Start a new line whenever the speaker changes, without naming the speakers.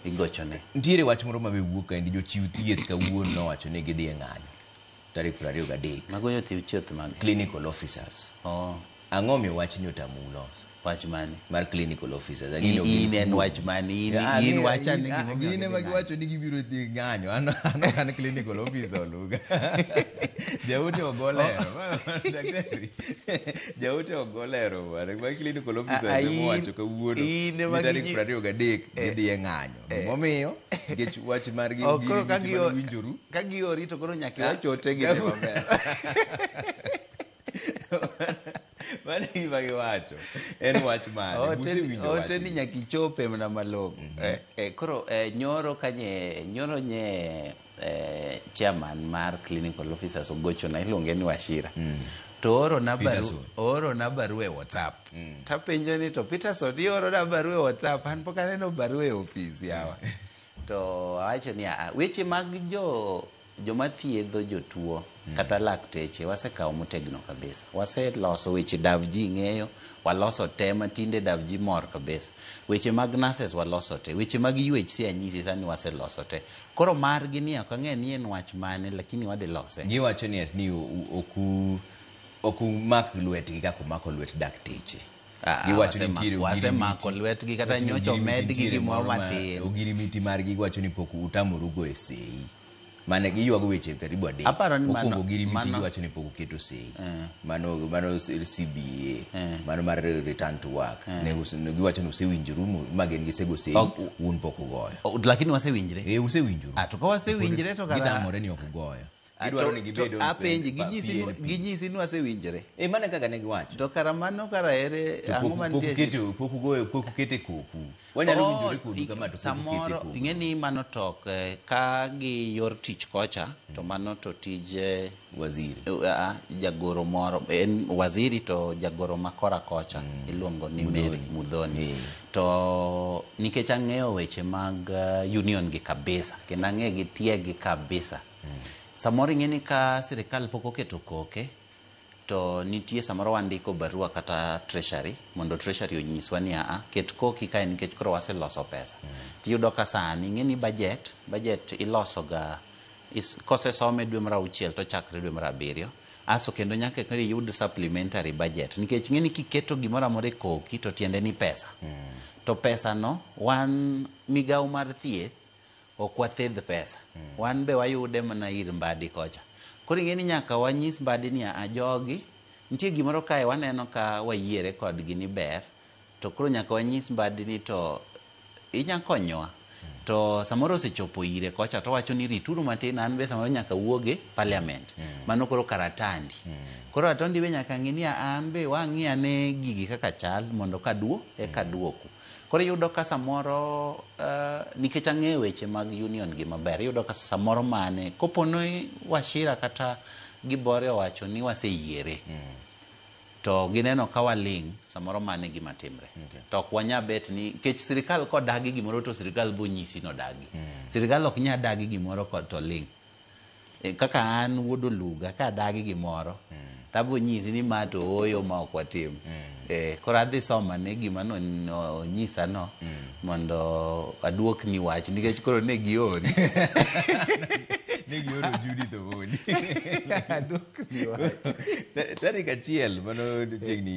Igochone.
Nitiere wach moro ma be wuok kaendi, jochiw thieth kawuono nowacho ni gidhi e ng'anyo tarik 23.
Mago jochiw thieth mage?
Clinical officers.
Oh.
Ang'o miyo wachni otamou loso?
Wach mane?
Mar clinical officers.
In en wach mane? In wacha ni gimomiyo
Gin ema
gidhi
giwacho ni gibiro dhi ng'anyo. An ok an clinical officer, Oluga. Jaote ogo lero. Daktari. Jaote ogo lero bwana. Ma clinical officers ema owacho kawuono
in ema
ni tarik 23 gidhi e ng'anyo. Gimomiyo? Nikech wach margi
Oh, koro
giri
ka
miti
gio-
mane winjoru.
Ka giori to koro nyaka iwach ote gi maber.
Mano e gima giwacho. En wach mane? Busewinjo
Ote ni
wachni.
nyaka ichope mana malong'o. Koro nyoro kanye nyoro nye chairman mar clinical officers ogochona, iluonge ni Wachira. To oorona barua,
Peterson.
oorona barua e WhatsApp. Tapenjo ni to Peterson iorona barua e WhatsApp, an pok aneno barua e ofis yawa. To awacho ni "Ah, weche mag joma thiedho jotuo kata lakteche wasekawo motegno kabisa. Waseloso weche davji ng'eyo, waloso te matinde davji mor kabisa. Weche mag nurses waloso te, weche mag UHC anyisi sani waseloso te. Koro margi ni ok ang'e ni en wach mane, lakini wadhi lose.
Giwacho ni ni ok umak lwetgi kaka umako lwet dakteche. Giwacho ni nitiere
Wasemako lwetgi kata
giwacho ni
nyocha
ogirimiti
omedgi
nitiere
gimoro
moro ma-
matin.
Ogirimiti margi giwacho ni pok utamoru goyo sei. Mane giywago weche karibu adek.
Aparo ni mano-
Mokwongo ogirimiti giwacho ni pok uketo sei. Mano CBA. Mano mar return to work. Ne giwacho ni usewinjoru ma gin gisego sei, un pok ugoyo.
Oh, lakini wasewinjre.
Eh, usewinjoru.
Ah, to ka wasewinjre to kara
Gitamore ni ok ugoyo. Gidwaro ni gibed on
apenji
PNP.
ginyisi ni wasewinjre.
Eh, mano e kaka ne giwacho.
To kara mano kara ere
To
ang'o
pok
mantie
uketo, pok ugoyo, pok ukete koku. Wanyalo
Oh,
winjore kodu kama to pok ukete
samoro
koku.
ing'e ni mano to ok ka gi yor tich kocha to mano to tij
Waziri.
Jagoro moro en waziri to jagoro ma kora kocha iluongo ni Mary Muthoni. To nikech ang'eyo weche mag union gi kabisa kendo ang'eyo gi tiegi kabisa. Samoro ing'e ni ka sirikal pok oketo koke to nitie samoro wandiko barua kata treasury mondo treasury onyiswa ni aa ket koki kae nikech koro waseloso pesa. Tiyudo ka sani ing'e ni budget iloso ga kosesome dwe mar 6 to chakre dwe mar 7 aso kendo nyaka koro iyud supplementary budget nikech ing'e ni kiketo gimoro amora e koki to tiende ni pesa. To pesa no wan migawo mar thieth ok wathedh pesa. Wan be wayude mana ir Mbadi kocha. Koro ing'e ni nyaka wanyis Mbadi ni a jogi nitie gimoro kae waneno ka wayiere kodgi ni ber to koro nyaka wanyis Mbadi ni to inya konyowa. To samoro osechopo ire kocha to wacho ni rituru matin an be samoro nyaka wuoge parliament. Mano koro karatandi. Koro atondi be nyaka ng'i ni an be wang'i ane gigi kaka chal mondo kaduo eka duoku. Koro iyudo ka samoro nikech ang'eyo weche mag union gi maber, iyudo ka samoro mane kopo ni Wachira kata Gibore owacho ni waseyiere to gineno ka waling' samoro mane gima timre. To ok wanya bet ni nikech sirikal kodagi gimoro to sirikal bonyisi nodagi. Sirikal ok nya dagi gimoro to ling'. Kaka an wuod Oluga ka adagi gimoro tabonyisi ni ma to ooyo ma ok watim. Koro adhi somo ane gima nonyisa no mondo aduokni wach nikech koro ne giori.
Ne gioro Judith Omondi.
Aduokni wach.
Tarik 1 mano chiegni